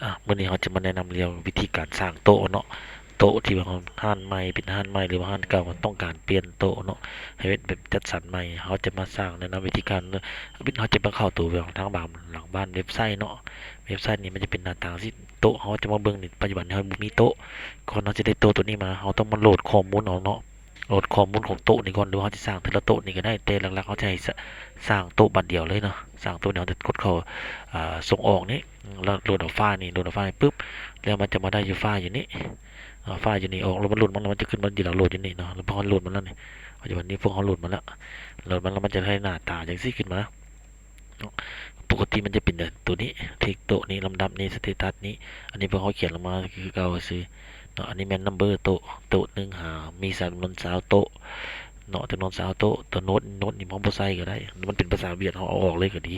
ອາ ມື້ນີ້ເຮົາຈະມາແນະນຳກ່ຽວກັບວິທີການສ້າງໂຕະເນາະ, ໂຕະທີ່ວ່າຮ້ານໃໝ່ ເປັນຮ້ານໃໝ່ ຫຼືວ່າຮ້ານເກົ່າ ຕ້ອງການປ່ຽນໂຕະເນາະ ໃຫ້ເຮັດແບບຈັດສັນໃໝ່. ເຮົາຈະມາສ້າງ ແນະນຳວິທີການ ເຮົາຈະມາເຂົ້າໂຕທາງບ້ານ ຫຼັງບ້ານເວັບໄຊເນາະ. ເວັບໄຊນີ້ມັນຈະເປັນໜ້າຕາຈັ່ງຊີ້. ໂຕະເຮົາຈະມາເບິ່ງນີ້ ປັດຈຸບັນນີ້ເຮົາບໍ່ມີໂຕະ. ກ່ອນເຮົາຈະໄດ້ໂຕະໂຕນີ້ມາ ເຮົາຕ້ອງມາໂຫຼດຂໍ້ມູນອອກເນາະ. ໂຫຼດຂໍ້ມູນຂອງໂຕະນີ້ກ່ອນ ຫຼືວ່າເຮົາຈະສ້າງເທື່ອລະໂຕະນີ້ກໍໄດ້, ແຕ່ຫຼັກໆເຮົາຈະໃຫ້ ສ- ສ້າງໂຕະບາດດຽວເລີຍເນາະ. ສ້າງໂຕະນີ້ເຮົາຈະກົດເຂົ້າ ອາ ສົ່ງອອກນີ້ ແລ້ວໂຫຼດເອົາໄຟລ໌ນີ້ ໂຫຼດເອົາໄຟລ໌ປຶບ ແລ້ວມັນຈະມາໄດ້ຢູ່ໄຟລ໌ຢູ່ນີ້ ອາ ໄຟລ໌ຢູ່ນີ້ອອກ ແລ້ວມັນໂຫຼດມາ ແລ້ວມັນຈະຂຶ້ນມາຢູ່ລະໂຫຼດຢູ່ນີ້ເນາະ. ແລ້ວພວກເຮົາໂຫຼດມາແລ້ວນີ້ ປັດຈຸບັນນີ້ພວກເຮົາໂຫຼດມາແລ້ວ ໂຫຼດມາແລ້ວມັນຈະໄດ້ໜ້າຕາຈັ່ງຊີ້ຂຶ້ນມາ. ເນາະ ປົກກະຕິມັນຈະເປັນໂຕນີ້ ເທັກໂຕະນີ້ ລຳດັບນີ້ ສະເຕຕັດນີ້. ອັນນີ້ພວກເຮົາຂຽນລົງມາຄືເກົ່າຊື່ເນາະ. ອັນນີ້ແມ່ນນຳເບີໂຕະ ໂຕະໜຶ່ງຫາມີຈຳນວນຊາວໂຕະເນາະ, ຈຳນວນຊາວໂຕະ. ໂຕໂນ້ດ ໂນ້ດນີ້ເຮົາບໍ່ໃສ່ກໍໄດ້ ມັນເປັນພາສາຫວຽດ ເຮົາເອົາອອກເລີຍກໍດີ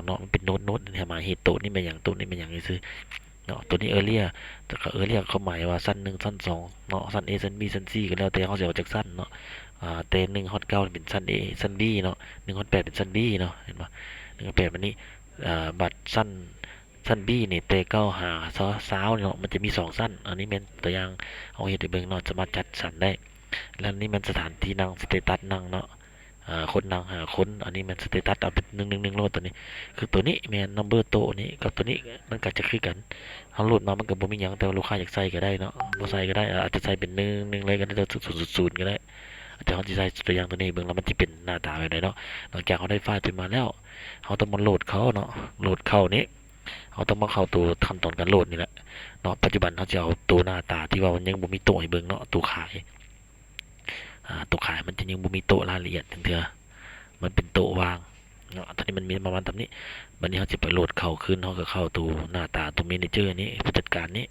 ເນາະ. ມັນເປັນໂນ້ດ ໂນ້ດ ໃຫ້ໝາຍເຫດໂຕະນີ້ແມ່ນຫຍັງ ໂຕະນີ້ແມ່ນຫຍັງຊື່ໆ. ເນາະ ໂຕນີ້ເອເລຍ ແລ້ວກໍເອເລຍຄວາມໝາຍວ່າຊັ້ນໜຶ່ງ ຊັ້ນສອງເນາະ, ຊັ້ນເອ ຊັ້ນບີ ຊັ້ນຊີ ກໍແລ້ວແຕ່ເຮົາຊິເອົາຈັກຊັ້ນເນາະ. ອາ ແຕ່ໜຶ່ງຮອດເກົ້າເປັນຊັ້ນເອ ຊັ້ນບີເນາະ, ໜຶ່ງຮອດແປດເປັນຊັ້ນບີເນາະ ເຫັນບໍ່? ໜຶ່ງຮອດແປດ ບັດນີ້ ອາ ບັດຊັ້ນ ຊັ້ນບີນີ້ ແຕ່ເກົ້າຫາຊາວເນາະ ມັນຈະມີສອງຊັ້ນ. ອັນນີ້ແມ່ນຕົວຢ່າງເຮົາເຮັດໃຫ້ເບິ່ງເນາະ, ສາມາດຈັດສັນໄດ້. ແລ້ວນີ້ແມ່ນສະຖານທີ່ນັ່ງ ສະເຕຕັດນັ່ງເນາະ. ອາ ຄົນນັ່ງຫ້າຄົນ. ອັນນີ້ແມ່ນສະເຕຕັດ ເອົາເປັນໜຶ່ງໜຶ່ງໜຶ່ງໂລດ. ຕົວນີ້ຄືຕົວນີ້ແມ່ນນຳເບີໂຕະນີ້ກັບຕົວນີ້ ມັນກໍຈະຄືກັນ. ເຮົາໂຫຼດມາມັນກໍບໍ່ມີຫຍັງ ແຕ່ວ່າລູກຄ້າຢາກໃສ່ກໍໄດ້ເນາະ, ບໍ່ໃສ່ກໍໄດ້ ອາດຈະໃສ່ເປັນໜຶ່ງໜຶ່ງເລີຍກໍໄດ້ ສູນສູນກໍໄດ້. ດຽວເຮົາຊິໃສ່ຕົວຢ່າງຕົວນີ້ໃຫ້ເບິ່ງ ແລ້ວມັນຊິເປັນໜ້າຕາແບບໃດເນາະ. ຫຼັງຈາກເຮົາໄດ້ໄຟລ໌ຕົວນີ້ມາແລ້ວ ເຮົາຕ້ອງມາໂຫຼດເຂົ້າເນາະ, ໂຫຼດເຂົ້ານີ້ ເຮົາຕ້ອງມາເຂົ້າໂຕຂັ້ນຕອນການໂຫຼດນີ້ແຫຼະເນາະ. ປັດຈຸບັນເຮົາຈະເອົາໂຕໜ້າຕາທີ່ວ່າມັນຍັງບໍ່ມີໂຕະໃຫ້ເບິ່ງເນາະ, ໂຕຂາຍ ອາ ໂຕະຂາຍມັນຈະຍັງບໍ່ມີໂຕະລາຍລະອຽດຈັ່ງເທື່ອ, ມັນເປັນໂຕະວ່າງເນາະ. ຕອນນີ້ມັນມີປະມານສ່ຳນີ້. ບັດນີ້ເຮົາຊິໄປໂຫຼດເຂົ້າຄືນ ເຮົາກໍເຂົ້າໂຕໜ້າຕາໂຕະແມເນເຈີນີ້ ຜູ້ຈັດການນີ້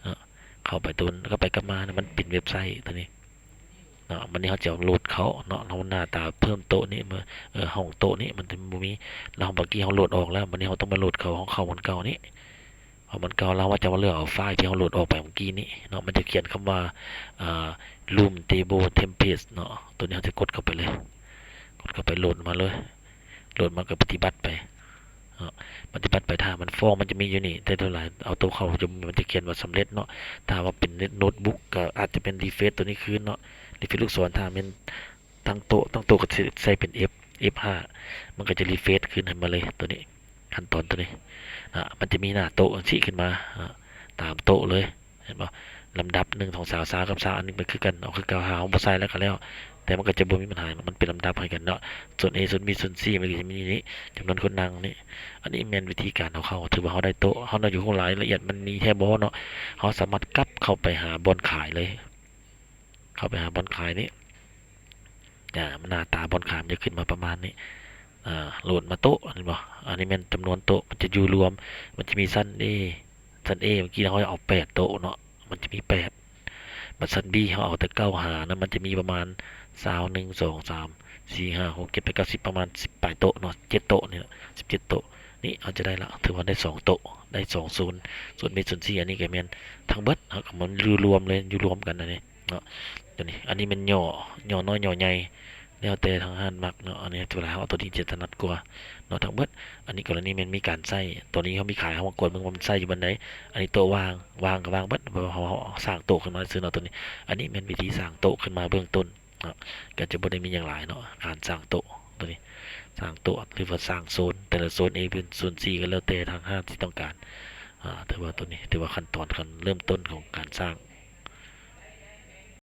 ເນາະ, ເຂົ້າໄປໂຕ ກັບໄປກັບມາ ມັນເປັນເວັບໄຊໂຕນີ້ເນາະ. ບັດນີ້ເຮົາຈະໂຫຼດເຂົ້າເນາະ, ເຮົາໜ້າຕາເພີ່ມໂຕະນີ້ ເອີ ຫ້ອງໂຕະນີ້ມັນຈະບໍ່ມີ. ແລ້ວເຮົາ ເມື່ອກີ້ເຮົາໂຫຼດອອກແລ້ວ ບັດນີ້ເຮົາຕ້ອງມາໂຫຼດເຂົ້າ ເຮົາເຂົ້າບ່ອນເກົ່ານີ້ ເອົາມັນເກົ່າ ແລ້ວເຮົາຈະມາເລືອກເອົາໄຟລ໌ທີ່ເຮົາໂຫຼດອອກໄປເມື່ອກີ້ນີ້ເນາະ. ມັນຈະຂຽນຄຳວ່າ ອ່າ room table template ເນາະ. ໂຕນີ້ເຮົາຈະກົດເຂົ້າໄປເລີຍ, ກົດເຂົ້າໄປໂຫຼດມາເລີຍ, ໂຫຼດມາກໍປະຕິບັດໄປເນາະ. ປະຕິບັດໄປ ຖ້າມັນຟ້ອງມັນຈະມີຢູ່ນີ້ ແຕ່ສ່ວນຫຼາຍເອົາໂຕເຂົ້າ ມັນຈະຂຽນວ່າສຳເລັດເນາະ. ຖ້າວ່າເປັນໂນ້ດບຸກກໍອາດຈະເປັນ refresh ໂຕນີ້ຄືນເນາະ, refresh ລູກສອນ. ຖ້າແມ່ນ ຕັ້ງໂຕະ ຕັ້ງໂຕະກໍຊິໃສ່ເປັນ F F ຫ້າ ມັນກໍຈະ refresh ຄືນໃຫ້ມາເລີຍ. ໂຕນີ້ ຂັ້ນຕອນໂຕນີ້ນະ ມັນຈະມີໜ້າໂຕະຈັ່ງຊີ້ຂຶ້ນມາ ອາ ຕາມໂຕະເລີຍ ເຫັນບໍ່? ລຳດັບ ໜຶ່ງ ສອງ ສາມ ຊາວ ກັບ ຊາວ ອັນນີ້ມັນຄືກັນ ເອົາຄືເກົ່າ. ຖ້າເຮົາບໍ່ໃສ່ແລ້ວກໍແລ້ວ ແຕ່ມັນກໍຈະບໍ່ມີບັນຫາ ມັນເປັນລຳດັບໃຫ້ກັນເນາະ. ໂຊນ A ໂຊນ B ໂຊນ C ມັນກໍຈະມີນີ້ ຈຳນວນຄົນນັ່ງນີ້. ອັນນີ້ແມ່ນວິທີການເອົາເຂົ້າ ຖືວ່າເຮົາໄດ້ໂຕະ ເຮົາໄດ້ຢູ່ຮູ້ລາຍລະອຽດມັນມີແທ້ບໍ່ເນາະ. ເຮົາສາມາດກັບເຂົ້າໄປຫາບ່ອນຂາຍເລີຍ ເຂົ້າໄປຫາບ່ອນຂາຍນີ້ ອາ ໜ້າຕາບ່ອນຂາຍມັນຈະຂຶ້ນມາປະມານນີ້ ອາ ໂຫຼດມາໂຕະ ເຫັນບໍ່? ອັນນີ້ແມ່ນຈຳນວນໂຕະ ມັນຈະຢູ່ລວມ ມັນຈະມີຊັ້ນ A ຊັ້ນ A ເມື່ອກີ້ເຮົາເອົາແປດໂຕະເນາະ ມັນຈະມີແປດ. ບັດຊັ້ນ B ເຮົາເອົາແຕ່ເກົ້າຫານະ ມັນຈະມີປະມານຊາວ ໜຶ່ງ ສອງ ສາມ ສີ່ ຫ້າ ຫົກ ເຈັດ ແປດ ເກົ້າ ສິບ ປະມານສິບປາຍໂຕະເນາະ ເຈັດໂຕະນີ້ລະ ສິບເຈັດໂຕະ. ນີ້ເຮົາຈະໄດ້ລະ ຖືວ່າໄດ້ສອງໂຕະ ໄດ້ສອງໂຊນ ໂຊນ B ໂຊນ C. ອັນນີ້ກໍແມ່ນທັງເບິດ ເຮົາກໍມາຢູ່ລວມເລີຍ ຢູ່ລວມກັນອັນນີ້ ເນາະ. ຕົວນີ້ ອັນນີ້ແມ່ນຫຍໍ້ ຫຍໍ້ນ້ອຍ ຫຍໍ້ໃຫຍ່ ແລ້ວແຕ່ທາງຮ້ານມັກເນາະ. ອັນນີ້ເວລາເຮົາເອົາຕົວທີ່ຈະຖະໜັດກວ່າເນາະ ທັງເບິດ. ອັນນີ້ກໍລະນີແມ່ນມີການໃຊ້ ຕົວນີ້ເຮົາມີຂາຍ ເຮົາມາກວດເບິ່ງວ່າມັນໃຊ້ຢູ່ບ່ອນໃດ. ອັນນີ້ໂຕະວ່າງ ວ່າງກໍວ່າງເບິດ ເພາະວ່າເຮົາ ເຮົາສ້າງໂຕະຂຶ້ນມາຊື່ເນາະ. ຕົວນີ້ ອັນນີ້ແມ່ນວິທີສ້າງໂຕະຂຶ້ນມາເບື້ອງຕົ້ນເນາະ ກໍຈະບໍ່ໄດ້ມີຫຍັງຫຼາຍເນາະ ການສ້າງໂຕະ ຕົວນີ້ ສ້າງໂຕະ ຫຼືວ່າສ້າງໂຊນ ແຕ່ລະໂຊນ A ເປັນໂຊນ C ກໍແລ້ວແຕ່ທາງຮ້ານຊິຕ້ອງການ. ອາ ຖືວ່າຕົວນີ້ ຖືວ່າຂັ້ນຕອນ ຂັ້ນເລີ່ມຕົ້ນຂອງການສ້າງ